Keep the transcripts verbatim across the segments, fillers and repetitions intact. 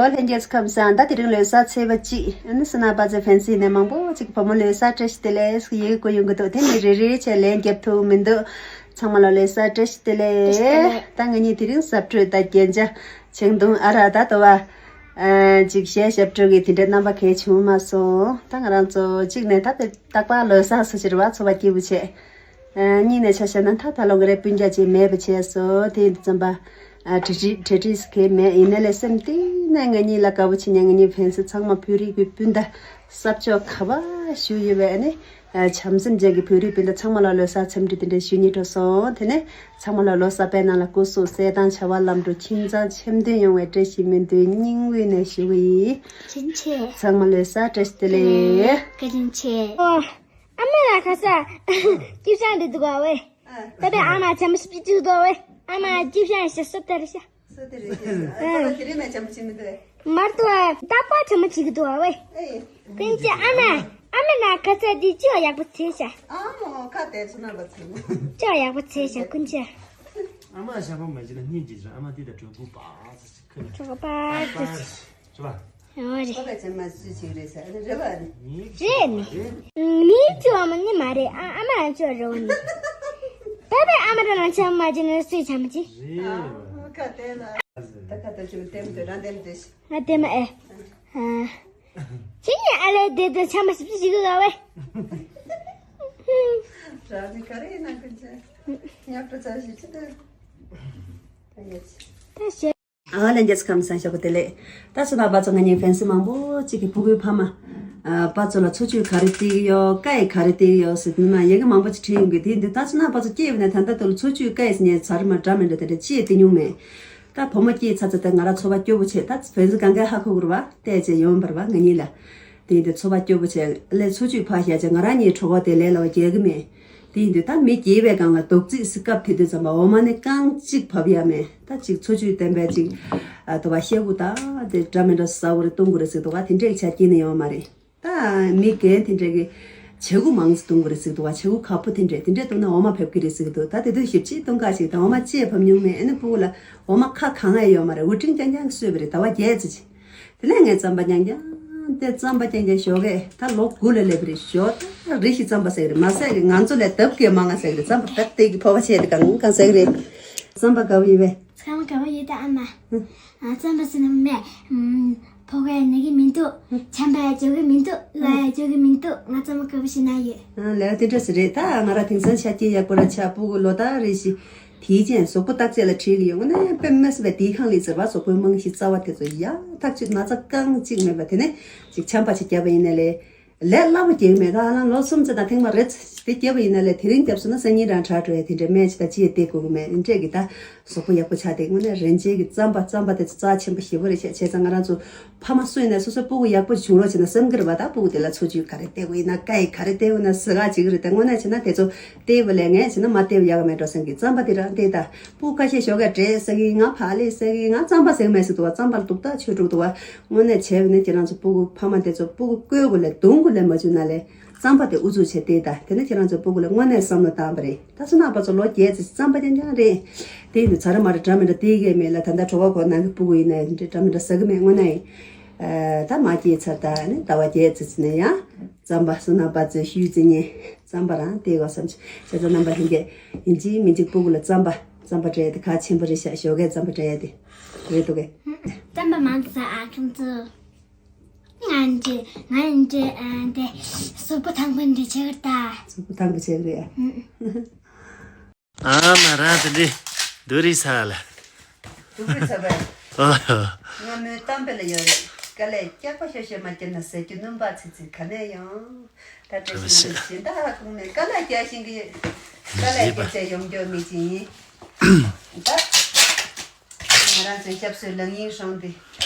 ཨོ་ལྷན་རྒྱས་ཁམས་བཟང་། ད་དེ་རིང་ལོ་གསར་ཚེས་པ་གཅིག་ཨ་ནི་སུ་ན་པ་ཚེ་ཕན་སི་ནས་མང་པོ་ཅིག་བུ་མོ་ལོ་གསར་བཀྲ་ཤིས་བདེ་ལེགས་ཡི་གེ་བསྐུར་ཡོང་གི་འདུག་དེ་ནི་རེ་རེ་བྱས་ལན་རྒྱབ་ཐུབ་མི་འདུག་ཚང་མ་ལ་ལོ་གསར་བཀྲ་ཤིས་བདེ་ལེགས། ད་ང་གཉིས་དེ་རིང་གཟབ་སྤྲོས་དང་རྒྱན་ཆ་ཆང་འཐུང་ཨ་ར་ད་དོ་བ། ཨ་ཅིག་གཞས་ཞབས་བྲོ་གི་དེ་འདྲའི་རྣམ་པ་གལ་བྱུང་མ་སོང་། ད་ང་རང་ཚོ་གཅིག་ནས་ད་དེ་རྟག་པར་ལོ་གསར་སུ་ཕྱིར་བ་འཚོ་བ་སྐྱིད་པོ་བྱས། ཨ་གཉིས་ནས་ཆ་བཞག་ན་ད་ད་ལོ་ང་རའི་སྤུན་ཀྱག་ཅིག་མེད་པ་བྱས་སོ། དེ་ཡིན་དུས་ཙམ་པ་ཨ་གྲ་སྒྲིག་གྲ་སྒྲིག་གལ་མེད་ཡིན་ནའི་ལས་སེམས་གཏིང་ནས་ང་གཉིས་ལ་དགའ་པོ་བྱེད་མཁན་ང་གཉིས་ཕན་སི་ཚང་མ་བོད་རིགས་ཀྱི་སྤུན་ཟླ་ས་ཕྱོགས་ག་པར་བཞུགས་ཡོད་པའི་ཨ་ནི་ཨ་བྱམས་སེམས་ཅན་གྱི་བོད་རིགས་སྤུན་ཟླ་ཚང་མ་ལ་ལོ་གསར་འཚམས་འདྲི་དེ་འདྲ་ཞུ་སྙིང་བྲོ་སོང་། དེ་ནས་ཚང་མ་ལ་ལོ་གསར་པའི་ནང་ལ་སྐུ་གཟུགས་གསལ་ཐང་བྱ་བ་ལམ་འགྲོ་ཁྱིམ་ཚང་འཆམ་མཐུན་ཡོང་བའི་བཀྲ་ཤིས་སྨོན་འདུན་སྙིང་དབུས་ནས་ཞུ་གི་ཡིན། བཀའ་དྲིན་ཆེ། ཚང་མ་ལོ་གསར་བཀྲ་ཤིས་བདེ་ལེགས། བཀའ་དྲིན་ཆེ། ཨ་མ་ལ་ཁ་ས་སྐྱིད་ཤང་འདི་འདུག་ག་བས། ད་པའི་ཨ་མ་ཆེན་མོ་ཞིག་འདུག་ག་བས། ཨ་མ་སྐྱིད་ཤང་ཞིག་སོ་ལྟར་ཤ། སོ་དེ་རེད་ཤེས་སོ། ཨ་ད་དེ་རིང་ནས་ཆེན་མོ་ཆེན་མོ་འདུག་གས། མར་དུ་ཨ་ད་པ་ཆེན་མོ་ཞིག་འདུག་ག་བས། ཨེ། ཀུན་གྱི་ཨ་མ། ཨ་མ་ན་ཁ་ཚ་འདི་ཅི་ཡག་པོ་བྱས་ཤ། ཨ་མོ་ཁ་དེ་ཚོ་ན་པ་ཚོ། ཅི་ཡག་པོ་བྱས་ཤ་ཀུན་གྱི། ཨ་མ་ཞབས་པ་མ་བྱས་ན་སྙིང་རྗེ་ཆེ། ཨ་མ་དེ་ད་གྲོད་ཁོག་པ་ཚ་ཞིག་ཁ་ནས་གྲོད་ཁོག་པ་ཚ་ཞིག་རེད་པ། ཨོ་རེད། ཁོ་པའི་ཚེ་མ་སུས་བྱེད་རེད་ཟེར་ཨ་ནི་རེད་པ། རེད་ནི། མིའི་ཅོ་མ་ནི་མ་རེད། ཨ་ཨ་མ་ཅོ་རེད་བ་ནི། ད་པའི་ཨ་མ་རང་ལ་ཆམ་མ་བྱས་ན་སུས་ཆམ་གྱི། རེད་པ། ཨ་ཁ་དེ་ལ། ད་ཁ་ད་ཅིག་ལྟེམ་དུ་རང་ལྟེམ་དུ་ཤི། ང་ལྟེམ་ཨེ། ཨ། ཁྱེད་ཉིད་ཨ་ལས་བསྡད་དུ་ཆམ་པ་ཞིབ་ཅིག་ཞིག་ག་བས། རང་ནི་ག་རེ་ཡིན་ན་ཀུན་ཆེ། ཉག་ཏུ་ཚ་ཞིབ་ཅིག་ཏུ། ད་ཡོད་ཅི། ད་ཞེས། ཨ་ལན་རྒྱས་ཁམས་བཟང་ཞོག་པ་དེ་ལས། ད་སུ་ན་པ་ཚོ་ང་གཉིས་ཕན་སི་མང་པོ་ཅིག་གི་ཕྲུ་གུའི་ཕ་མ། ཨ་པ་ཚོ་ལ་འཚོ་བཅུད་ག་རེ་སྟེར་གི་ཡོད་ཀ་ཡི་ག་རེ་སྟེར་གི་ཡོད་ཟེར་དུས་ན་ཡ་གི་མང་པོ་ཅིག་དྲིས་ཡོང་གི་དེ་འདི་ད་སུ་ན་པ་ཚོ་སྐྱེས་པ་ནས་ད་ལྟ་དུ་ལ་འཚོ་བཅུད་ཀ་ཡི་ཟེར་ཉན་ཚར་མ་འདྲ་མི་འདྲ་དེ་འདྲ་ཅི་ཡི་སྟེར་མྱོང་མེད། ད་བུ་མོ་སྐྱེས་ཚར་ཚར་ད་ང་རང་འཚོ་བ་སྐྱོ་པོ་བྱས་ད་བོད་ཟི་གང་ག་ཧ་གོ་གི་རེད་པ་བལྟས་བྱས་ཡོང་བར་པ་ང་གཉིས་ལ། དེ་ཡིན་དུས་འཚོ་བ་སྐྱོ་པོ་བྱས་ལས་འཚོ་བཅུད་ཕར་བཞག་བྱས་ང་རང་གཉིས་གྲོད་ཁོག་དེ་ལས་སླ་བ་རྒྱག་གི་མེད། དེ་ཡིན་དུས་ད་མི་སྐྱེས་པའི་སྒང་ལ་རྡོག་རྫིས་སི་སྐབས་དེ་དུས་ཙམ་པ་འོ་མ་ནི་རྐང་གཅིག་བབས་ཡ་མེད། ད་ཅིག་འཚོ་བཅུད་ལྡན་པའི་ཅིག་ཨ་དུ་བ་ཤེ་ཁུ་ད་དེ་འདྲ་མི་འདྲ་ཟ་བོ་རེ་བཏུང་དགོས་རེད་ཟེར་འདུག་ག་དེ་འདྲས་ཆ་རྐྱེན་ནི་ཡོང་མ་རེད། ད་མི་རྒན་དེ་འདྲས་ཀྱི་བྱེ་ཁུ་མང་ཙི་བཏུང་དགོས་རེད་ཟེར་འདུག་ག་བྱེ་ཁུ་ཁ་པོ་དེ་འདྲས་དེ་འདྲས་བཏུང་ན་འོ་མ་བབས་ཀྱི་རེད་ཟེར་འདུག་ད་དེ་དུས་ཞིབ་ཅིག་བཏུང་ག་ཞིག་ད་འོ་མ་ཅེས་བབས་མྱོང་མེད། ཨ་ནི་ཕྲུ་གུ་ལ་འོ་མ་ཁ་གང་ཡང་ཡོད་མ་རེད། འུར་ཀྲིང་རྐྱང་རྐྱང་གསོས་པ་རེད། ཟླ་བ་བརྒྱད་ཙམ་ཅིག་དེ་ནས་ངས་རྩམ་པ་རྐྱང་རྐྱང་དེ་རྩམ་པ་རྐྱང་རྐྱང་ཞོགས་ཀས་ད་ལོ་དགུ་ལ་སླེབས་པ་རེད། ཞོགས་ད་རེ་ཞིག་རྩམ་པ་ཟ་གི་རེད། མ་ཟ་གི་ང་ཚོ་ལས་ལྡབ་བརྒྱ་མང་ང་ཟ་གི་རེད། རྩམ་པ་ཏག་ཏག་གི་ཕོ་བ་ཆེ་དེ་གང་གང་ཟ་གི་རེད། རྩམ་པ་དགའ་པོ་ཡོད་པས། ཚང་མ་དགའ་པོ་ཡོད་ད་ཨ་མ། ཨ་རྩམ་པ་ཟ་ན་མེད། ཕོ་བས་ན་གི་མི་འདུག་ཆམ་པ་ཡ་འཇོག་གི་མི་འདུག་གློ་ཡ་འཇོག་གི་མི་འདུག་ང་རྩམ་པ་དགའ་པོ་ཞིག་ན་ཡོད། ཨ་ལས་དེ་འདྲ་ཟེར་རེད། ད་ང་རང་དེང་སང་ཆ་རྐྱེན་ཡག་པོ་ར་ཆགས། ཕྲུ་གུ་ལོ་ལྟར་རེ་བཞིན་དེའི་རྐྱེན་གཟུགས་པོ་བརྟག་དཔྱད་ལ་ཁྲིད་གི་ཡོང་ན་དཔེ་མི་སྲིད་པའི་དེའི་ཁང་ལ་ཟེར་བ་གཟུགས་པོའི་རྨང་གཞི་རྩ་བ་དེ་ཚོ་ཡག་ཐག་ཆོད་ན་ཚ་རྐང་གཅིག་མེད་པ། དེ་ནས་ཅིག་ཆམ་པ་ཅིག་བརྒྱབ་པ་ཡིན་ན་ལས་ལས་སླ་པོ་རྒྱག་གི་མེད། ད་ཧ་ལམ་ལོ་གསུམ་ཙམ་དང་ཐེངས་མ་རེ་དེ་བརྒྱབ་པ་ཡིན་ན་ལས་དེ་རིང་བརྒྱབ་སོང་ན་སང་ཉིན་རང་དྲག་འགྲོ་ཡ་དེ་འདྲ་སྨན་ཅིག་ད་ཅི་ཡང་སྟེར་དགོས་གི་མེད། དེ་འདྲས་གི་ད། གཟུགས་པོ་ཡག་པོ་ཆགས་ཏེ་དངོས་གནས་རིན་ཆེན་གྱི་རྩམ་པ་རྩམ་པ་དེ་ཚོ་རྩ་ཆེན་པོ་ཞེ་པོ་རེད་བཤད། བྱས་ཙང་ང་རང་ཚོ་ཕ་མ་སུ་ཡིན་ན་སོ་སོའི་སྤུ་གུ་ཡག་པོ་བྱུང་རོགས་བྱས་ན་བསམ་གྱི་རེད་པ། ད་སྤུ་གུ་དེ་ལ་འཚོ་བཅུད་ག་རེ་སྟེར་དགོས་ཡིན་ན་ཀ་ཡི་ག་རེ་སྟེར་དགོས་ན་ཟེར་ག་བྱེད་ཀྱི་རེད། ད་དངོས་གནས་བྱས་ན་དེ་ཚོ་སྟེར་བ་ལས་ངས་བྱས་ན་མ་སྟེར་བ་ཡག་ག་མེད་འགྲོ་བསམ་གི། རྩམ་པ་དེ་རང་སྟེར་ད། སྤུ་གུ་ཁ་ཤས་ཞོགས་ཀས་འབྲས་ཟ་གི་ཡིན། ང་བག་ལེབ་ཟ་གི་ཡིན། ང་རྩམ་པ་ཟ་གི་མེད་ཟེར་འདུག་པ། རྩམ་པ་ལ་དུག་རྟགས་ཆོད་འགྲོ་གི་འདུག་པ། དངོས་གནས་བྱས་པ་ནི་ཁྱེད་རང་ཚོ་སྤུ་གུ་ཕ་མ་དེ་ཚོ་སྤུ་གུ་བསྐོལ་དགོས་ལས་བརྡུང་དགོས་ལས་མ་བྱུང་ན་ལས། རྩམ་པ་དེ་ཨུ་ཚུགས་བྱས་ཏེ་ད་དེ་ནས་ཁྱེད་རང་ཚོ་སྤུ་གུ་ལ་དངོས་གནས་བསམ་བློ་བཏང་བ་རེད། ད་སོ་ནག་པ་ཚོ་ལོ་བརྒྱད་ཙམ་རྩམ་པ་རྐྱང་རྐྱང་རེད། དེ་ཡིན་དུས་ཚ་ར་མ་ར་འདྲ་མི་འདྲ་སྟེར་གི་མེད་ལ། ད་ལྟ་གྲོད་ཁོག་ནང་གི་སྤུ་གུ་ཡིན་ན་འདྲ་མི་འདྲ་ཟ་གི་མེད། དངོས་གནས་ཡིན། ད་མ་སྐྱེས་ཚར་ད་ནི་ཟླ་བ་བརྒྱད་ཙམ་ནས་ཡང་རྩམ་པ་སོ་ནག་པ་ཚོས་ཤུལ་རྩི་ཉེ་རྩམ་པ་རང་སྟེར་དགོས་བསམ་བྱས། བྱས་ཙང་རྣམ་པ་ལྷན་རྒྱས་ཡིན་གཅིག་མིན་གཅིག་སྤུ་གུ་ལ་རྩམ་པ་རྩམ་པ་སྤྲད་དེ་གལ་ཆེན་པོ་རེད་ཤག་ཞོགས་ཀས་རྩམ་པ་སྤྲད་ཡ་དེ་རེད་འདུག་གས། རྩམ་པ་མང་དུ་ཟ་ཨ་ཁྱོད་ཚོ། ང་འདྲེ་ང་འདྲེ་ཨ་འདྲེ་གཟུགས་པོ་ཐང་པོ་འདྲེ་ཆེ་གི་ད། གཟུགས་པོ་ཐང་པོ་ཆེ་གི་རེད་ཨ། ཨ་མ་རང་དེ་འདྲེ་འདུག་རེད་ས་ལ། འདུག་རེད་ས་བས། ཨོ་ཧོ། ང་མོའི་གཏམ་དཔེ་ལ་ཡོད་རེད། དཀའ་ལས་སྐྱག་པ་ཤོ་ཤོ་མ་བརྒྱབ་ན་ཟ་རྒྱུ་སྣུམ་བག་ཚིག་ཚིག་ག་ནས་ཡོང་། ད་བཀྲ་ཤིས་ལྷ་མོ་གཞན་དག་ཧ་གོ་མེད། དཀའ་ལས་རྒྱག་བཞིན་གི། དཀའ་ལས་རྒྱག་བྱས་ཡོང་རྒྱུ་མི་ཅིག་ཡིན། ད། ང་རང་ཚོའི་སྐྱབས་གསོལ་ལག་གཡེང་སྲུང་དེ།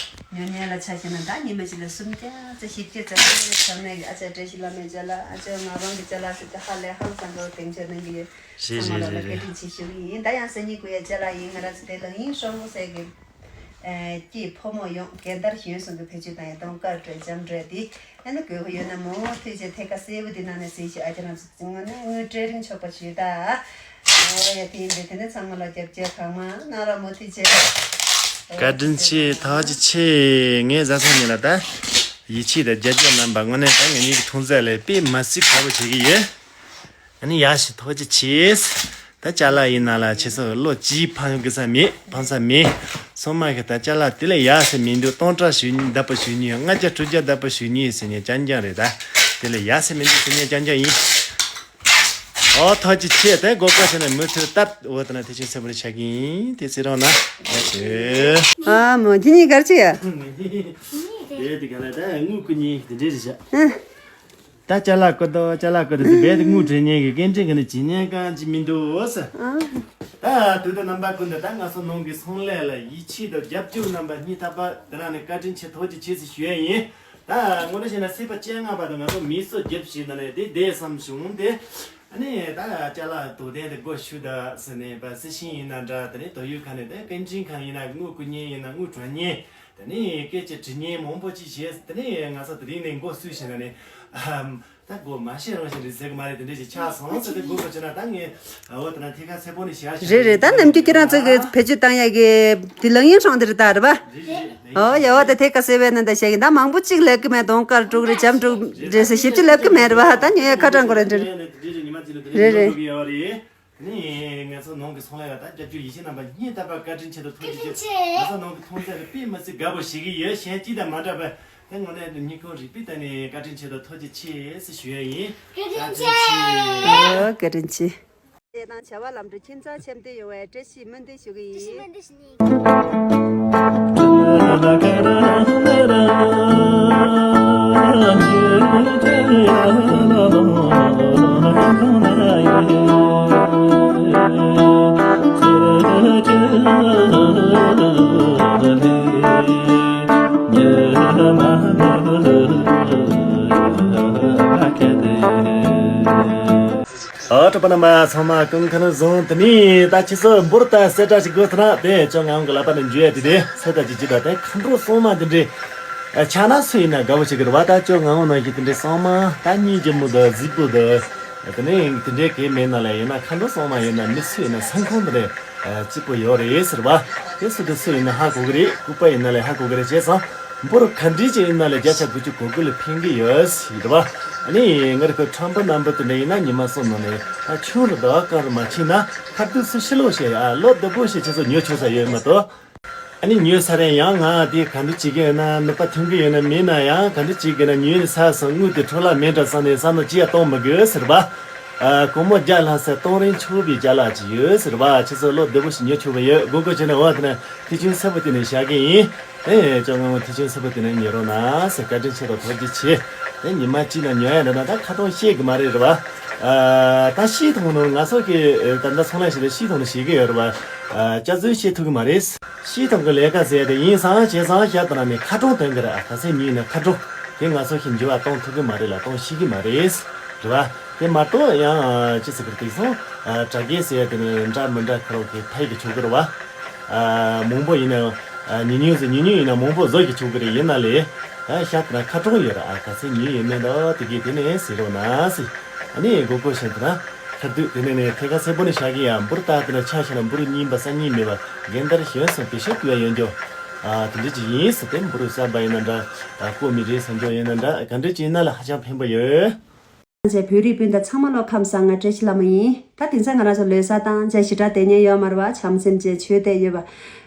ཉོ་མཁན་ལ་ཆ་བཞག་ན་ད་ཉི་མ་གཅིག་ལ་སུམ་བརྒྱ་ཙམ་བཞི་བརྒྱ་ཙམ་ཚང་མས་ཨ་ཅག་བཀྲ་ཤིས་ལྷ་མོའི་ཅ་ལག་ཨ་ཅག་ངག་དབང་གི་ཅ་ལག་ཟེར་ཏེ་ཧ་ལས་ཧང་སང་གི་སྡིངས་ཆ་གནང་གི་ཡོད། རེད་ཚང་མ་ལ་རེད་རེད་བཀའ་དྲིན་ཆེ་ཞུ་གི་ཡིན། ད་ཡང་སང་ཉིན་དགོས་ཡ་ཅ་ལག་ཡིན། ང་རང་ཚོ་དེ་ལག་གཡེང་སྲུང་ཟེར་གི། ཨེ་སྐྱེས་ཕོ་མོ་ཡོངས་རྒན་དར་གཞོན་གསུམ་གྱི་བེད་སྤྱོད་བཏང་ཡ་གདོང་དཀར་འདྲ་འཇམ་འདྲ་དེ། ཨ་ནི་དགོས་པ་ཡོད་ན་མུ་མཐུད་བྱས་ཐད་ཀ་སེར་པོ་འདི་ནང་ནས་གཟིགས་ཤིག་ཨ་ཅག་རང་ཚོ་ང་ནི་དངུལ་སྤྲད་རིན་ཆོག་པ་ཞུས་ད། ཨོ་ཡ་དེ་ཡིན་པས་དེ་ནས་ཚང་མ་ལ་རྒྱབ་སྐྱོར་གང་མང་གནང་རོགས་མུ་མཐུད་བྱས། བཀའ་དྲིན་ཆེ། ཐུགས་རྗེ་ཆེ། ངས་བཟའ་ཚང་གཉིས་ལ་ད་ཡིད་ཆེས་དང་རྒྱབ་སྐྱོར་གནང་བ་དངོས་གནས་ད་ངེད་གཉིས་ཀྱི་འཁྲུངས་ས་ལ་དཔེ་མ་སྲིད་དགའ་པོ་བྱེད་ཀྱི་ཡོད། ཨ་ནི་ཡག་ཞིག་ཐུགས་རྗེ་ཆེ། ད་ཅ་ལག་ཡིན་ན་ལ་ཁྱེད་ཚོ་བློ་གཅིག་ཕམ་གི་ས་མེད། ཕམ་ས་མེད། སོ་མ་གི་ད་ཅ་ལག་དེ་ལས་ཡག་ས་མི་འདུག་སྟོང་ཕྲག་ཞུ་མཁན་བདག་པོ་ཞུ་མཁན་ཡོད། ལྔ་བརྒྱ་དྲུག་བརྒྱ་བདག་པོ་ཞུ་མཁན་ཡོད་ཟེར་མཁན་རྐྱང་རྐྱང་རེད། ད་དེ་ལས་ཡག་ས་མི་འདུག་ཟེར་མཁན་རྐྱང་རྐྱང་ཡིན། ཨོ་ཐུགས་རྗེ་ཆེ། དེ་དགོས་པ་བྱས་ན་མུ་མཐུད་སྟབས་འོ་ད་ན་དེ་ཆེན་སེ་བོ་རེ་ཆགས་ཀྱི་ཡིན། དེ་ཚེ་རང་ན་ཡག་ཤོས། ཨ་མོ་ཁྱེད་གཉིས་གར་ཆི་ཡ། དེ་དེ་ག་ལ་ད་དངུལ་ཀུ་ཉིན་དེ་འདྲས་རེད་བཞག་ཨ། ད་ཅ་ལག་བཀོད་དོ་ཅ་ལག་བཀོད་དོ་ཟེར་བས་དེ་དངུལ་སྤྲད་མཁན་གྱི་སྐད་འཕྲིན་གྱི་ནི་ཇི་ཉན་གང་ཅི་མི་འདུག་ཟེར། ཨ། ད་དུས་དང་རྣམ་པ་ཀུན་ཏུ་ད་ང་ཚོ་ནང་གི་ཚོང་ལས་ལ་ཡིད་ཆེས་དང་རྒྱབ་སྐྱོར་གནང་བ་སྙིང་ཐག་པ་དེ་རང་ནས་བཀའ་དྲིན་ཆེ་ཐུགས་རྗེ་ཆེ་ཟེར་ཞུ་ཡ་ཡིན། ད་དངོས་གནས་བཤད་ན་སྲིད་པ་སྤྱན་སྔ་བ་དང་ང་ཚོ་མི་གསོད་རྒྱབ་བྱེད་ན་ནས་དེ་བསྡད་བསམ་བྱུང་དེ། ཨ་ནི་ད་ཅ་ལག་དོ་དན་དེ་སྒོ་ཕྱུགས་ད་ཟེར་ནས་པ་སྲིད་ཤིང་ཡིན་ན་འདྲ་དེ་ནས་དོ་ཡུལ་ཁ་ནས་དེ་སྐད་འཕྲིན་ཁང་ཡིན་ན་དངུལ་བསྐུར་མཁན་ཡིན་ན་དངུལ་སྤྲོད་མཁན། དེ་ནས་སྐད་ཆ་དྲི་མཁན་མང་པོ་ཅིག་བྱས། དེ་ནས་ང་ཚོ་དེ་རིང་ནས་འགོ་བཙུགས་བྱས་ན་ནི་ཨམ། ད་སྒོ་མ་ཕྱེ་རང་བཞིན་རེད་ཟེར་གི་མ་རེད། དེ་འདྲས་ཅིག་ཆགས་སོང་ཟེར་ཏེ་སྒོ་ཕྱེ་ན་ད་ངས་འོ་དེ་ན་ཐད་ཀ་གསལ་པོ་ནས་བྱ་བྱ་རེད་རེད། ད་ནམ་རྒྱུན་ཁྱེད་རང་ཚོ་གི་བེད་སྤྱོད་བཏང་ཡ་གི་དེ་ལག་གཡེམ་སྲང་དེ་རེད་ད་རེད་པ། རེད་རེད། ཨོ་ཡ་བ་ད་ཐད་ཀ་གསལ་པོའི་ནང་ད་བཤད་གི་ད་མང་པོ་ཅིག་ལབ་གི་མེད། གདོང་དཀར་དཀྲུག་རེད་བྱམས་དཀྲུག་རེད་ཟེར་ཞིབ་ཅིག་ལབ་གི་མེད་རེད་པ། ད་ཉོ་ཡ་ཁ་གྲངས་གོ་རེད་འདྲ་རེད། རེད་རེད། ནས་ང་ཚོ་ནང་གི་ཚོང་ལས་ལ་ད་རྒྱབ་སྐྱོར་ཡིད་ཆེས་རྣམ་པ་སྙིང་ཐག་པ་བཀའ་དྲིན་ཆེ་དང་ཐུགས་རྗེ་ཆེ། ང་ཚོ་ནང་གི་ཚོང་ལས་ལ་དཔེ་མི་སྲིད་དགའ་པོ་བྱེད་ཀྱི་ཡོད། གཞན་ཅི་དང་མ་འདྲ་བ་དེ་དངོས་གནས་སྙིང་ཁོང་རུས་པའི་གཏིང་ནས་བཀའ་དྲིན་ཆེ་དང་ཐུགས་རྗེ་ཆེ་ཟེར་ཞུ་ཡ་ཡིན། བཀའ་དྲིན་ཆེ། ཨོ་བཀའ་དྲིན་ཆེ། དེ་དང་བྱ་བ་ལམ་འགྲོ་ཁྱིམ་ཚང་འཆམ་མཐུན་ཡོང་བའི་བཀྲ་ཤིས་སྨོན་འདུན་ཞུ་གི་ཡིན། ཨ་གྲོགས་པོ་རྣམ་པ་ཚང་མ་སྐུ་ཁམས་བཟང་། དེ་ནས་ད་ཁྱེད་ཚོ་འབུར་དང་གསེར་ཁྲ་ཞིག་དགོས་ཐུག་ན་དེ་ཅོ་ང་འོང་གི་ལག་པ་ནས་འཇུ་ཡ་དེ་དེ་སེ་ད་ཅིག་ཅིག་ད་དེ་མཁའ་འགྲོ་སྲུང་མ་དེ་འདྲས་ཆགས་ན་སུ་ཡིན་ན་དགའ་བོ་བྱེད་ཀྱི་རེད་བ། ད་ཅོ་ང་འོང་ནང་བཞིན་དེ་འདྲས་སྲུང་མ་ད་སྙིང་རྗེ་མོ་དང་གཟིགས་པོ་དང་དེ་ནས་དེ་འདྲས་གས་མེད་ན་ལ་ཡིན་ན་མཁའ་འགྲོ་སྲུང་མ་ཡིན་ན་མི་སུ་ཡིན་ན་སེམས་ཁོང་དེ་འདྲས་སྐྱིད་པོ་ཡོད་རེད་ཟེར་བ། དེ་སུ་དེ་སུ་ཡིན་ན་ཧ་གོ་གི་རེད། ལྐུགས་པ་ཡིན་ན་ལ་ཧ་གོ་གི་རེད། བྱས་ཙང་འབུར་ག་འདྲས་ཅིག་ཡིན་ན་ལ་བརྒྱ་ཆ་དགུ་བཅུ་གོ་དགུ་ལ་ཕན་གི་ཡོད་ཟེར་བ། ཨ་ནི་ང་རེ་ཁོ་ཁྲམ་པ་རྣམ་པ་དེ་འདྲ་ཡིན་ན་ཉི་མ་གསུམ་ནང་ནས་ད་ཆུང་རུ་ད་གང་རུ་མ་ཕྱིན་ན་ཁ་ཐུག་སུ་ཕྱི་ལོགས་བཤད་ཨ་ལོ་བདུན་པོ་ཞིག་ཁྱེད་ཚོ་ཉོ་ཆོག་ས་ཡོད་མ་གཏོགས། ཨ་ནི་ཉོས་ཚར་རན་ཡང་ང་དེ་ག་འདྲ་བྱེད་ཀྱི་ཡོད་ན་ནུས་པ་ཐོན་གྱི་ཡོད་ན་མེད་ན་ཡང་ག་འདྲ་བྱེད་ཀྱི་ཡོད་ན་ཉོས་ནས་ཚར་སོང་། དངུལ་དེ་འཕྲོ་བརླག་མེད་འགྲོ་བསམ་ནས་བསམ་བློ་ཅི་ཡང་གཏོང་མི་དགོས་ཟེར་བ། ཨ་སྒོར་མོ་བརྒྱ་ལྷག་ས་གཏོང་རིན་ཆོག་པའི་ཅ་ལག་ཅིག་ཡོད་ཟེར་བ། ཁྱེད་ཚོ་ལོ་བདེ་པོ་ཞིག་ཉོ་ཆོག་པ་ཡོད། དགོས་མཁོ་བྱས་ན་འོ་དེ་ན་ཐེག་ཆུང་གསར་པ་དེ་ནས་བཞག་གི་ཡིན། ཨེ་ཅོ་ང་ཐེག་ཆུང་གསར་པ་དེ་ནས་ཉོ་རོགས་གནང་ཟེར་བཀའ་དྲིན་ཆེ་དང་ཐུགས་རྗེ་ཆེ། ཨེ་ཉི་མ་གཅིག་ན་ཉོ་ཡ་འདྲ་ན་ད་ཁ་ཏོང་ཤེས་གི་མ་རེད་རེད་བ། ཨ་ད་ཤེས་ཐོང་ནོ་ང་ཚོ་གི་ད་ལྟ་ཚོང་ལས་བྱེད་དེ་ཤེས་ཐོང་ནོ་ཤེས་གི་ཡོད་རེད་བ། ཨ་སྐྱག་རྫུན་བཤད་ཐུབ་གི་མ་རེད། ཤེས་ཐོང་གི་ལས་ཀ་ཟེར་ཡ་དེ་ཡིན་སང་བྱས་སང་ཤ་དང་ནས་ཁ་ཏོང་དོན་གི་རེད། ཨ་ག་ཚད་ཉོས་ན་ཁ་ཏོང་དེ་ང་ཚོ་ཤིན་འཇུ་བ་གཏོང་ཐུབ་གི་མ་རེད་ལ་གཏོང་ཤེས་གི་མ་རེད། རེད་བ། དེ་མ་གཏོགས་ཡང་ཅི་ཟེར་གི་རེད། དེང་སང་དྲ་རྒྱའི་ཟེར་ཡ་དེ་ནི་འདྲ་མི་འདྲ་ཁ་རོག་གི་ཕ་ཡི་གི་ཆོག་གི་རེད་བ། མང་པོ་ཡིན་ན་ཉུང་ཉུང་ཟེར་ཉུང་ཉུང་ཡིན་ན་མང་པོ་བཟོ་གི་ཆོག་གི་རེད། ཡིན་ན་ལས་ཤ་དང་ཁ་གྲོང་ཡོད་ར། ཨ་ག་ཚད་ཉོས་ཡོད་མེད་ད་དེ་གི་དེ་ནས་ཟེར་རོགས་གནང་ཟེར། ཨ་ནི་མགོ་སྐོར་བཞིན་དུ་ན་ཁ་བསྡུས་དེ་ནས་ནས་ཐད་ཀ་གསལ་པོ་ནས་བཞག་གི་ཡ། འབུར་བཏགས་དེ་ན་ཆ་བཞག་ན་འབུར་རྙིང་པ་སང་རྙིང་མེད་པ་རྒན་དར་གཞོན་སོང་བེ་ཤོག་བསྐུར་ཡ་ཡོད་འགྱོ། ཨ་དེ་འདྲ་ཅིག་ཡིན་ཟེར་ཏེ་འབུར་གསར་པ་ཡིན་ན་འདྲ། ཨ་བརྐོས་མི་རེད་བསམ་འགྱོ་ཡིན་ན་འདྲ། ག་འདྲ་ཅིག་ཡིན་ན་ལ་ཧ་ཅང་ཕན་པོ་ཡོད། བཅས་བོད་རིགས་སྤུན་ཟླ་ཚང་མ་ལོ་ཁམས་བཟང་། ང་བཀྲ་ཤིས་ལྷ་མོ་ཡིན། ད་དེང་སང་ང་རང་ཚོ་ལོ་གསར་དང་བཅས་ཞེ་དྲག་དེ་ཉིན་ཡོད་མ་རེད་བ། བྱམས་སེམས་བཅས་ཆོས་དད་ཡོད་པ།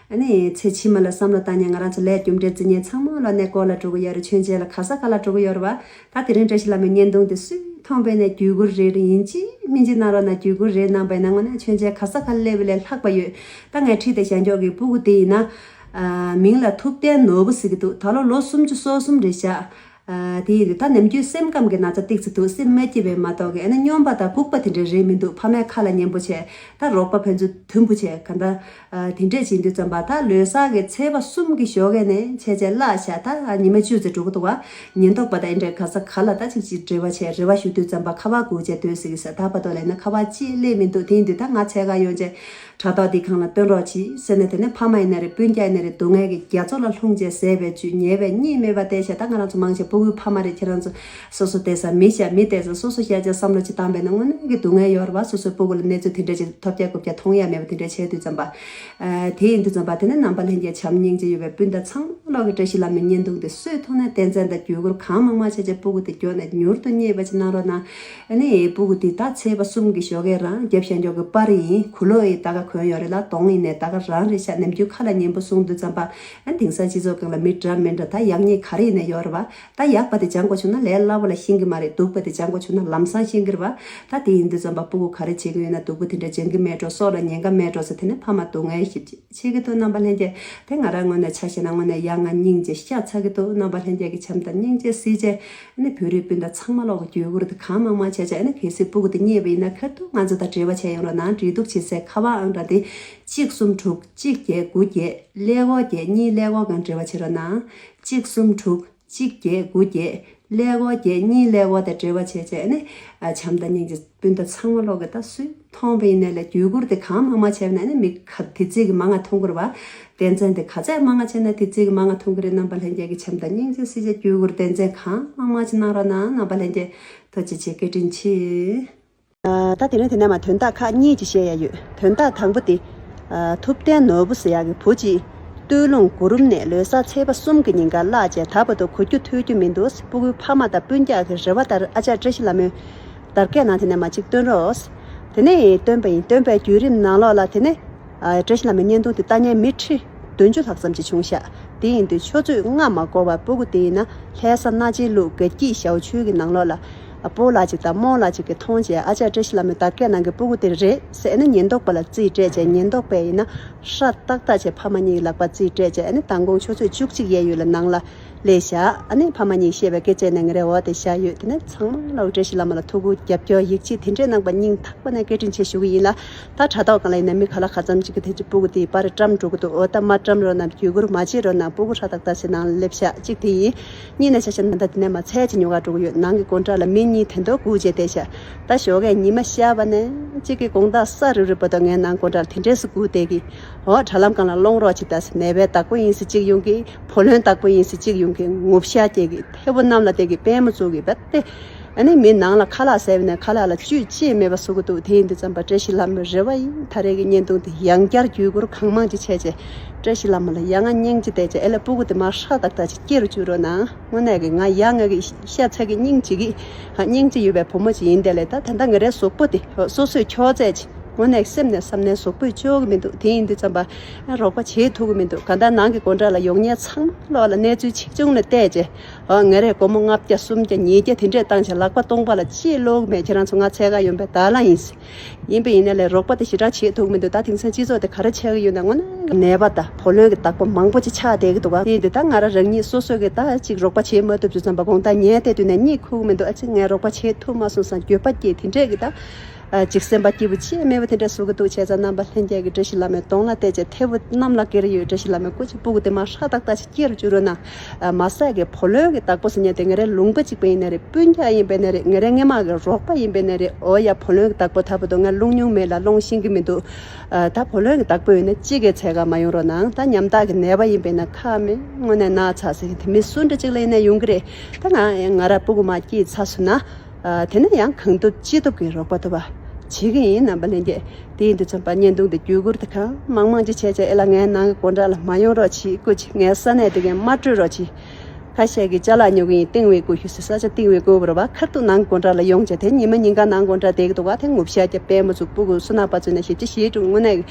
ཨ་ནི་ཚེ་ཕྱི་མ་ལ་བསམ་བློ་བཏང་ཉིན་ང་རང་ཚོ་ལས་རྒྱུ་འབྲས་བརྩི་ཉིན་ཚང་མ་ལོ་གནས་སྐོར་ལ་འགྲོ་གི་ཡོད་རེད། མཆོད་མཇལ་ལ་ག་ས་ག་ལ་འགྲོ་གི་ཡོད་རེད་བ། ད་དེ་རིང་བཀྲ་ཤིས་ལྷ་མོའི་བརྙན་ཐུང་དེ་སུས་མཐོང་པས་ནས་བརྒྱུད་བསྐུར་རེད། ཡིན་གཅིག་མིན་གཅིག་གནང་རོགས་གནང་། བརྒྱུད་བསྐུར་རེད་གནང་པས་ན་དངོས་གནས་མཆོད་མཇལ་ག་ས་ག་ལ་སླེབས་པ་ལས་ལྷག་པ་ཡོད། ད་ངས་ཁྲིད་དེ་བཞག་འཇོག་གི་སྤུ་གུ་དེ་ཡིན་ན། ཨ་མིང་ལ་ཐུབ་བསྟན་ནོར་བུ་ཟེར་གི་འདུག་ད་ལོ་ལོ་སུམ་ཅུ་སོ་གསུམ་རེད་བཞག་ཨ་དེ་ཡིན་དུས་ད་ནམ་རྒྱུན་སེམས་ཁམས་ཀྱི་ན་ཚ་ཏོག་ཙམ་འདུག་སེམས་མ་སྐྱིད་པས་མ་གཏོགས་ཀྱི། ཨ་ནི་སྨྱོན་པ་དང་ལྐུགས་པ་དེ་འདྲ་རེད་མི་འདུག་ཕ་མའི་ཁ་ལ་ཉན་པོ་བྱས། ད་རོགས་པ་ཕན་ཚུན་མཐུན་པོ་བྱས། ག་འདྲ་ཨ་དེ་འདྲས་བྱེད་དུས་ཙམ་པ་ད་ལོ་གསར་གྱི་ཚེས་པ་གསུམ་གྱི་ཞོགས་ཀས་ནས་བྱས་བྱས་བརླག་བྱས། ད་ཉི་མ་བཅུ་ཙམ་འགྲོ་གི་འདུག་བ། ཉེན་རྟོག་པ་དང་ཨེ་འདྲས་ག་ས་ག་ལ་ད་ཅིག་ཅིག་འབྲེལ་བ་བྱས། རེ་བ་ཞུ་དུས་ཙམ་པ་ཁ་པར་སྒུག་བྱས་སྡོད་ཟེར་གི་ས། ད་བར་དུ་ལས་ན་ཁ་པར་ཅིག་སླེབས་མི་འདུག་དེ་ཡིན་དུས་ད་ང་འཚོལ་ག་ཡོང་བྱས། དྲ་ཐོག་འདི་སྒང་ལ་སྟོན་རོགས་གྱིས་ཟེར་ནས། དེ་ནས་ཕ་མ་ཡིན་ན་རེད། སྤུན་ཀྱག་ཡིན་ན་རེད། སྡུག་བསྔལ་གྱི་རྒྱ་མཚོ་ལ་ལྷུང་བྱས་ཟད་པའི་བཅུད་ཉེས་པའི་གཉིད་མེད་པ་བལྟས་བྱས། ད་ང་རང་ཚོ་མང་ཆེ་བུ་ ཕྲུ་གུའི་ཕ་མ་རེད། ཁྱེད་རང་ཚོ་སོ་སོ་བལྟས་ས་མི་བཤད། མི་བལྟས་ས་སོ་སོ་བཤད་ཅེས་བསམ་བློ་ཅིག་བཏང་པས་ན་དངོས་གནས་ཀྱི་སྡུག་བསྔལ་ཡོད་རེད་བ། སོ་སོའི་སྤུ་གུ་ལ་གནས་ཚུལ་དེ་འདྲ་ཅིག་ཐོབ་རྒྱག་རྐུབ་རྒྱག་མཐོང་ཡ་མེད་པ་དེ་འདྲ་བྱས་དུས་ཙམ་པ། ཨ། དེ་ཡིན་དུས་ཙམ་པ་དེ་ནས་ནང་པ་ལྷན་རྒྱས་བྱམས་སྙིང་རྗེ་ཡོད་པའི་སྤུན་ཟླ་ཚང་མ་ལོག་གི་བཀྲ་ཤིས་ལྷ་མོའི་བརྙན་ཐུང་དེ་སུས་མཐོང་ན་རྟེན་འབྲེལ་དང་བརྒྱུད་སྐུར་གང་མང་མང་བྱས་བྱས་སྤུ་གུ་དེ་མགྱོགས་ནས་མྱུར་དུ་རྙེད་པ་ཅིག་གནང་རོགས་གནང་། ཨ་ནི་སྤུ་གུ་དེ་ད་ཚེས་པ་གསུམ་གྱི་ཞོགས་ཀས་རང་རྒྱབ་ཤ་འཇོག་གི་པར་ཡིན། གུ་ལོག་ཡིན། ད་ག་གོན་ཡོད་རེད་ལ། གདོང་ཡིན་ནས་ད་ག་རང་རེད་ཤག་ནམ་རྒྱུན་ཁ་ལ་ཉན་པོ་གསུང་དུས་ཙམ་པ། ཨ། དེང་སང་སྤྱི་ཚོགས་སྒང་ལ་མི་འདྲ་མི་འདྲ་ད་ཡག་ཉེས་ག་རེ་ཡིན་ན་ཡོད་རེད་བ། ད་ཡག་པ་དེ་སྦྱང་དགོས་བྱུང་ན་ལས་སླ་པོ་ལ་ཤེས་ཀྱི་མ་རེད། སྡུག་པ་དེ་སྦྱང་དགོས་བྱུང་ན་ལམ་སང་ཤེས་ཀྱི་རེད་བ། ད་དེ་ཡིན་དུས་ཙམ་པ་སྤུ་གུ་ག་རེ་བྱེད་ཀྱི་ཡོད་ན་སྡུག་པོ་དེ་འདྲ་སྦྱང་གི་མེད་འགྲོ། སྲོག་ལ་ཉེན་ཁ་མེད་འགྲོ་ཟེར། དེ་ནས་ཕ་མ་སྡུག་བསྔལ་ཞིག་ཆེ་གི་འདུག་རྣམ་པ་ལྷན་རྒྱས། དེ་ང་རང་ངོས་ནས་ཆ་བཞག་ན་དངོས་གནས་ཡ་ང་སྙིང་རྗེ་ཤ་ཚ་གི་འདུག་རྣམ་པ་ལྷན་རྒྱས་ཀྱི་བྱམས་དང་སྙིང་རྗེ་གཟིགས་བྱས། ཨ་ནི་བོད་རིགས་སྤུན་ཟླ་ཚང་མ་ལོག་གི་བརྒྱུད་སྐུར་དེ་གང་མང་མང་བྱས་བྱས། ཨ་ནི་གལ་སྲིད་སྤུ་གུ་དེ་རྙེད་པ་ཡིན་ན་ཁ་ཐུག་ང་ཚོ་དང་འབྲེལ་བ་བྱས་ཡོང་རོགས་གནང་། འབྲེལ་གཏུག་བྱེད་སའི་ཁ་པར་ཨང་གྲངས་དེ་གཅིག་གསུམ་དྲུག་གཅིག་བརྒྱད་དགུ་བརྒྱད་ཀླད་ཀོར་བརྒྱད་གཉིས་ཀླད་ཀོར་སྒང་འབྲེལ་བ་བྱེད་རོགས་གནང་། གཅིག་གསུམ་དྲུག་གཅིག་བརྒྱད་དགུ་བརྒྱད་ཀླད་ཀོར་བརྒྱད་གཉིས་ཀླད་ཀོར་དང་འབྲེལ་བ་བྱས་བྱས། ཨ་ནི་ཨ་བྱམས་དང་སྙིང་རྗེ་སྤུན་ཟླ་ཚང་མ་ལོག་གི་ད་སུས་མཐོང་བ་ཡིན་ནའི་ལས་བརྒྱུད་སྐུར་དེ་གང་མང་མང་བྱས་པ་ན་ཨ་ནི་མི་ཁ་དེ་ཙིག་གི་མང་ང་མཐོང་གི་རེད་བ། རྟེན་འབྲེལ་དེ་ག་ཚད་མང་ང་བྱས་ན་དེ་ཙིག་གི་མང་ང་མཐོང་གི་རེད། རྣམ་པ་ལྷན་རྒྱས་ཀྱི་བྱམས་དང་སྙིང་རྗེ་གཟིགས་བྱས་བརྒྱུད་སྐུར་རྟེན་འབྲེལ་གང་མང་མང་ཅིག་གནང་རོགས་གནང་། རྣམ་པ་ལྷན་རྒྱས་ཐུགས་རྗེ་ཆེ། བཀའ་དྲིན་ཆེ། ཨ། ད་དེ་རིང་དེ་ནས་མར་དོན་དག་ཁག་གཉིས་ཅིག་བཤད་ཡ་ཡོད། དོན་དག་དང་པོ་དེ། ཨ། ཐུབ་བསྟན་ནོར་བུ་ཟེར་ཡག་གི་བུ་གཅིག་སྟོད་ལུང་གུ་རུམ་ནས་ལོ་གསར་ཚེས་པ་གསུམ་གྱི་ཉིན་ཀར་བརླགས་བྱས་ད་བར་དུ་གོ་རྒྱུ་ཐོས་རྒྱུ་མི་འདུག་སྤུ་གུའི་ཕ་མ་དང་སྤུན་ཀྱག་གི་རེ་བ་ལྟར་ཨ་ཅག་བཀྲ་ཤིས་ལྷ་མོའི་དར་རྒྱས་ནང་དེ་ནས་མར་གཅིག་བཏོན་རོགས། དེ་ནས་བཏོན་པ་ཡིན། བཏོན་པའི་བརྒྱུད་རིམ་ནང་ལོགས་ལ་དེ་ནས། ཨ། བཀྲ་ཤིས་ལྷ་མོའི་བརྙན་ཐུང་དེ་ལྟ་མཁན་མི་ཁྲི་བདུན་ཅུ་ལྷག་ཙམ་ཅིག་བྱུང་ཤག་དེ་ཡིན་དུས་ཆུ་ཚོད་ལྔ་མ་འགོར་བར་སྤུ་གུ་དེ་ཡིན་ན་ལྷ་ས་སྣ་ཆེན་ལུགས་དགའ་སྐྱིད་ཞའོ་ཆུའི་གི་ནང་ལོགས་ལ། ཨ། སྤོ་ལགས་ཅིག་དང་རྨོ་ལགས་ཅིག་གིས་མཐོང་བྱས་ཨ་ཅག་བཀྲ་ཤིས་ལྷ་མོའི་དར་རྒྱས་ནང་གི་སྤུ་གུ་དེ་རེད་ཟེར། ཨ་ནི་ཉེན་རྟོག་པ་ལ་རྩིས་སྤྲད་བྱས། ཉེན་རྟོག་པས་ཡིན་ན་ཧྲ་ཏག་ཏག་བྱས་ཕ་མ་གཉིས་ལག་པ་རྩིས་སྤྲད་བྱས། ཨ་ནི་མདང་དགོང་ཆུ་ཚོད་བཅུ་གཅིག་ཡས་ཡོལ་ལ་ནང་ལ་སླེབས་ཤག་ཨ་ནི་ཕ་མ་གཉིས་བཤད་པའི་སྐད་ཆ་ནས་ང་རའི་འོག་དེ་བཞག་ཡོད། དེ་ནས་ཚང་མ་ལ་བཀྲ་ཤིས་བླ་མ་ལ་ཐུགས་ཁུར་རྒྱབ་སྐྱོར་ཡིད་ཆེས་དེ་འདྲས་གནང་པ་སྙིང་ཐག་པ་ནས་བཀའ་དྲིན་ཆེ་ཞུ་གི་ཡིན་ལ། ད་དྲ་ཐོག་སྒང་ལ་ཡིན་ན་མི་ག་ལ་ག་ཙམ་ཅིག་གིས་དེ་ཅིག་སྤུ་གུ་དེ་པར་བཀྲམ་འགྲོ་གི་འདུག་འོ་ད་མ་བཀྲམ་རོགས་གནང་། བརྒྱུད་སྐུར་མ་བྱེད་རོགས་གནང་། སྤུ་གུ་ཧྲ་ཏག་ཏག་ཅིག་ནང་ལ་སླེབས་ཤག་གཅིག་དེ་ཡིན། གཉིས་ནས་ཆ་བཞག་ན་ད་དེ་ནས་མར་ཚལ་ཅིག་ཉོ་གར་འགྲོ་གི་ཡོད། ནང་གི་སྒོ་འགྲམ་ལ་མི་གཉིས་དེ་འདྲ་སྒུག་བྱས་བསྡད་ཤག་ད་ཞོགས་ཀས་ཉི་མ་ཤར་བ་ནས་གཅིག་གི་དགོང་དག་ས་རུབ་རུབ་བར་དུ་ངའི་ནང་སྒོ་འགྲམ་ལ་དེ་འདྲས་སུ་སྒུག་བསྡད་ཀྱི། འོ། དྲ་ལམ་སྒང་ལ་སློང་རོགས་བྱེད་ད་ཟེར། ནད་པའི་བདག་པོ་ཡིན་ཟེར་གཅིག་ཡོང་གི། བུ་ལོན་བདག་པོ་ཡིན་ཟེར་གཅིག་ཡོང་གི། ངུ་ཤ་སྐྱེ་གི། ཐལ་པོ་གནམ་ལ་བཏེག་གི། པད་མོ་བཙུགས་གི་བ་སྟེ། ཨ་ནི་མི་ནང་ལ་ཁ་ལག་ཟས་པ་ནས་ཁ་ལག་ལ་བཅུད་ཅི་ཡང་མེད་པ་བཟོ་གི་འདུག་དེ་ཡིན་དུས་ཙམ་པ་བཀྲ་ཤིས་ལྷ་མོའི་རེ་བ་ཡིན། ད་རེས་ཀྱི་བརྙན་ཐུང་དེ་ཡང་བསྐྱར་བརྒྱུད་སྐུར་གང་མང་ཅིག་བྱས་བྱས། བཀྲ་ཤིས་བླ་མ་ལ་ཡ་ང་སྙིང་རྗེ་བལྟས་བྱས། ཨེ་ལ་སྤུ་གུ་དེ་མར་ཧྲ་ཏག་ཏག་ཅིག་སྐྱེ་རུ་བཅུག་རོགས་གནང་། དངོས་གནས་ཀྱི་ང་ཡ་ང་གི་ཤ་ཚ་གི་སྙིང་རྗེ་གི། ཧ། སྙིང་རྗེ་ཡོད་པའི་བུ་མོ་ཅིག་ཡིན། དེ་ལས་ད་ད་ལྟ་ང་རའི་གཟུགས་པོ་དེ་སོ་སོས་འཁྱོག་ཚད་ཅིག་དངོས་གནས་སེམས་ནས་བསམ་ནས་གཟུགས་པོས་ལྕོགས་ཀྱི་མི་འདུག་དེ་ཡིན་དུས་ཙམ་པ་རོགས་པ་བྱེད་ཐུབ་ཀྱི་མི་འདུག་གང་ལྟར་ནང་གི་སྒོ་འགྲམ་ལ་ཡོང་མཁན་ཚང་མ་ལོག་ལ་གནས་ཚུལ་ཆེ་ཆུང་ལ་བལྟས་བྱས། ཨ། ང་རས་སྒོར་མོ་ལྔ་བརྒྱ་སུམ་བརྒྱ་ཉིས་བརྒྱ་དེ་འདྲས་བཏང་བྱས་ལག་པ་སྟོང་པ་ལ་ཅི་ལོག་མེད། ཁྱེད་རང་ཚོ་ང་འཚོལ་ག་ཡོང་པའི་དར་ལ་ཡིན། ཡིན་པ་ཡིན་ན་ལས་རོགས་པ་དེ་ཞེ་དྲག་བྱེད་ཐུབ་མི་འདུག་ད་དེང་སང་སྤྱི་ཚོགས་དེ་ག་རེ་ཆགས་ཀྱི་ཡོད་ན་དངོས་གནས་ནད་པ་དང་བུ་ལོན་གྱི་བདག་པོ་མང་པོ་ཅིག་ཆགས་བསྡད་ཀྱི་འདུག་ག་དེ་ཡིན་དུས་ད་ང་རང་རང་ཉིད་སོ་སོ་གིས་ད་ཅིག་རོགས་པ་བྱེད་མ་ཐུབ་དུས་ཙམ་པ་དགོང་དག་ཉལ་བསྡད་དུས་ནས་གཉིད་ཁུག་གི་མི་འདུག་ཨ་ཙི་ངས་རོགས་པ་བྱེད་ཐུབ་མ་སོང་བསམ་འགྱོད་པ་སྐྱེས། དེ་འདྲས་ཀྱི་ད་ཨ། ཅིག་སེམས་པ་སྐྱིད་པོ་ཅི་ཡང་མེད་པ་དེ་འདྲ་བཟོ་གི་འདུག་བྱས་ཙང་རྣམ་པ་ལྷན་རྒྱས་ཀྱིས་བཀྲ་ཤིས་བླ་མའི་གདོང་ལ་བལྟས་བྱས་ཐལ་པོ་གནམ་ལ་འཁྱེར་ཡོད། བཀྲ་ཤིས་བླ་མའི་སྐུ་ཚེ་སྤུ་གུ་དེ་མར་ཧྲ་ཏག་ཏག་ཅིག་སྐྱེ་རུ་བཅུག་རོགས་གནང་། ཨ། མ་ཟད་ཀྱི་བུ་ལོན་གྱི་བདག་པོ་ཟེར་མཁན་དེ་ང་རའི་ལུང་པ་གཅིག་པ་ཡིན་ན་རེད། སྤུན་ཀྱག་ཡིན་པ་ཡིན་ན་རེད། ང་རའི་སྔས་མ་གི་རོགས་པ་ཡིན་པ་ཡིན་ན་རེད། འོ་ཡ། བུ་ལོན་གྱི་བདག་པོ་ད་བར་དུ་ང་སློང་མྱོང་མེད་ལ་སློང་ཤེས་ཀྱི་མི་འདུག་ཨ། ད་བུ་ལོན་གྱི་བདག་པོ་ཡོད་ན་གཅིག་གིས་འཚོལ་ག་མ་ཡོང་རོགས་གནང་། ད་ཉམ་ཐག་གི་ནད་པ་ཡིན་པ་ཡིན་ན་ཁག་མེད། དངོས་གནས་ན་ཚ་ཟེར་མཁན་དེ་མི་སུ་འདྲ་གཅིག་ལ་ཡིན་ན་ཡོང་གི་རེད། ད་ང་ང་ར་སྤུ་གུ་མར་སྐྱེས་ཚར་སོང་ན། ཨ། དེ་ནས་ཡང་གང་ཐུབ་ཅི་ཐུབ་ཀྱིས་རོགས་པ་ཐུབ་པ་བྱེད་ཀྱི་ཡིན། རྣམ་པ་ལྷན་རྒྱས། དེ་ཡིན་དུས་ཙམ་པ་བརྙན་ཐུང་དེ་བརྒྱུད་བསྐུར་དེ་གང་མང་མང་ཅིག་བྱས་བྱས། ཨེ་ལ་ངའི་ནང་གི་སྒོ་འགྲམ་ལ་མ་ཡོང་རོགས་གྱིས། སྐུ་མཁྱེན། ངའི་ས་གནས་དེ་གའི་མ་སྤྲོད་རོགས་གྱིས། ཁ་ཤས་ཀྱིས་ཅ་ལག་ཉོ་གི་ཡིན། ཏིང་བའི་སྐུ་ཞུ་ཟེར། ས་ཆ་ཏིང་བའི་སྐུ་བོར་བ་ཁ་ཐུག་ནང་སྒོ་འགྲམ་ལ་ཡོང་བྱས། དེ་ཉི་མ་ཉིན་གང་ནང་སྒོ་འགྲམ་བསྡད་ཀྱི་འདུག་ག་དེ་ངུ་ཤ་རྒྱབ། པད་མོ་བཙུགས། སྤུ་གུ་བསོད་ནམས་པ་ཚོས་ནས་ཞིབ་ཆ་ཞིག་འགྲོ། དངོས་གནས་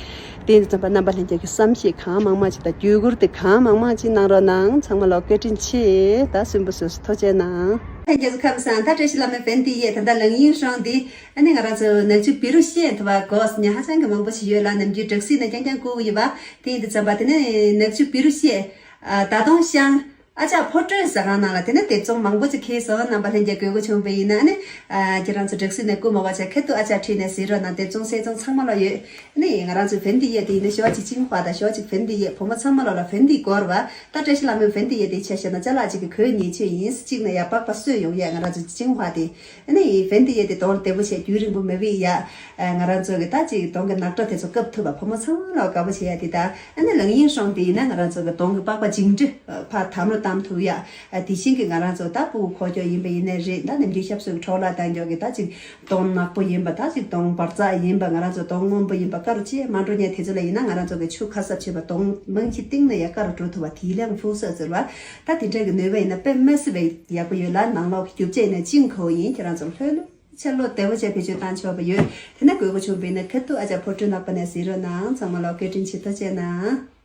དེ་ཡིན་དུས་ཙམ་པ་རྣམ་པ་ལྷན་རྒྱས་ཀྱི་བསམ་ཤེས་གང་མང་མང་ཅིག་དང་བརྒྱུད་བསྐུར་དེ་གང་མང་མང་ཅིག་གནང་རོགས་གནང་། ཚང་མ་ལོ་བཀའ་དྲིན་ཆེ། ད་སུན་པོ་བཟོས་སོང་། ཐུགས་རྗེ་གནང་། ལྷན་རྒྱས་ཚོ་ཁམས་བཟང་། ད་བཀྲ་ཤིས་བླ་མའི་བན་དེ་ཡས་ད་ལྟ་ལང་ཡིན་ཧྲོང་འདི། ཨ་ནི་ང་རང་ཚོ་ནག་ཆུ་བི་རུ་ཤེས་ཐུབ་པ་གོ་ཉ་ཧ་ཅང་གི་མང་པོ་ཞིག་ཡོད་ལ། ནམ་རྒྱུན་དྲུག་སྲིད་ནས་རྐྱང་རྐྱང་བསྐུར་གི་ཡོད་པ། དེ་ཡིན་དུས་ཙམ་པ་དེ་ནས་ནག་ཆུ་བི་རུ་ཤེས། ཨ། ད་དུང་ཤང་། ཨ་ཅག་ཕོ་བྲོས་ཟ་ཁང་ནང་ལ་དེ་ནས་དེབ་ཚོང་མང་པོ་ཅིག་ཁེལ་སོང་། རྣམ་པ་ལྷན་རྒྱས་དགོས་མཁོ་བྱུང་བ་ཡིན་ན་ཨ་ནི། ཨ། ཁྱེད་རང་ཚོ་དྲུག་སྲིད་ནས་བསྐུར་མ་བ་བྱས་ཁ་ཐུག་ཨ་ཅག་ཁྲིད་ནས་གཟིགས་རོགས་གནང་། དེབ་ཚོང་སེ་ཚོང་ཚང་མ་ལོག་ཡོད། ཨ་ནི་ང་རང་ཚོའི་བན་དེ་ཡས་དེ་ཡིན་ན་ཞོགས་ཅིག་ཅིང་ཧྭ་དང་ཞོགས་ཅིག་བན་དེ་ཡས། བུ་མོ་ཚང་མ་ལོག་ལ་བན་དེ་དགོས་རེད་བ། ད་བཀྲ་ཤིས་བླ་མའི་བན་དེ་ཡས་དེ་ཆ་བཞག་ན་ཅ་ལག་ཅིག་གི་གོས་ཉེས་ཆད་ཡིན། གཅིག་ནས་ཡར་པགས་པ་གསོས་ཡོང་ཡས། ང་རང་ཚོ་ཅིང་ཧྭ་དེ། ཨ་ནི་བན་དེ་ཡས་དེ་དོང་བདེ་པོ་བྱས་རྒྱུན་རིང་པོ་མ་བི་ཡ། ཨ། ང་རང་ཚོ་གི་ད་ཅིག་དོང་གི་ནག་ཁྲ་དེ་ཚོ་བཀབ་ཐུབ་པ། བུ་མོ་ཚང་མ་ལོག་དགའ་པོ་བྱེད་ཡ་དེ། ད་ཨ་ནི་ལང་ཡིན་ཧྲོང་དེ་ཡིན་ན་ང་རང་ཚོ་གི་དོང་གི་པགས་པ་བྱིང་དྲི་ཕར་དམ་རུ་ བསྣམས་ཐུབ་ཡ། ཨ་དེ་བཞིན་གྱི་ང་རང་ཚོ་ད་ཕྲུ་གུ་གོ་ཆོད་ཡིན་པ་ཡིན་ནའི་རེད། ད་ནམ་རྒྱུན་ཞབས་ཞུ་གི་འཕྲོ་བརླག་བཏང་ཆོག་གི་ད་ཅིག་གདོང་ནག་པོ་ཡིན་པ། ད་ཅིག་གདོང་འབར་འཛག་ཡིན་པ། ང་རང་ཚོ་གདོང་སྔོན་པོ་ཡིན་པ། དཀར་ཅིག་མ་འགྲོ་ཉན་དེ་ཚོ་ལ་ཡིན་ན། ང་རང་ཚོ་གི་ཆུ་ཁ་གསབ་བྱེད་པ་གདོང་མང་ཅིག་བཏིང་ན་ཡ་དཀར་རུ་འགྲོ་ཐུབ་པ། དེའི་ལན་ཕུག་སོ་ཟེར་བ། ད་དེ་འདྲ་གི་ནུས་པ་ཡིན་ན་དཔེ་མི་སྲིད་པའི་ཡག་པོ་ཡོད་ལ། ནང་ལོགས་ཀྱི་རྒྱུ་ཆ་ཡིན་ན་ཅིང་ཁོ་ཡིན། ཁྱེད་རང་ཚོ་ལྷོད་ལྷོད་ཆ་ལོ་བདེ་བོ་བྱས་བེད་སྤྱོད་བཏང་ཆོག་པ་ཡོད། དེ་ན་དགོས་མཁོ་བྱུང་བ་ཡིན་ན་ཁ་ཐུག་ཨ་ཅག་ཕོ་བྲང་ནག་པ་ནས་གཟིགས་རོགས་གནང་། ཚང་མ་ལ་བཀའ་དྲིན་ཆེ། ཐུགས་རྗེ་གནང་།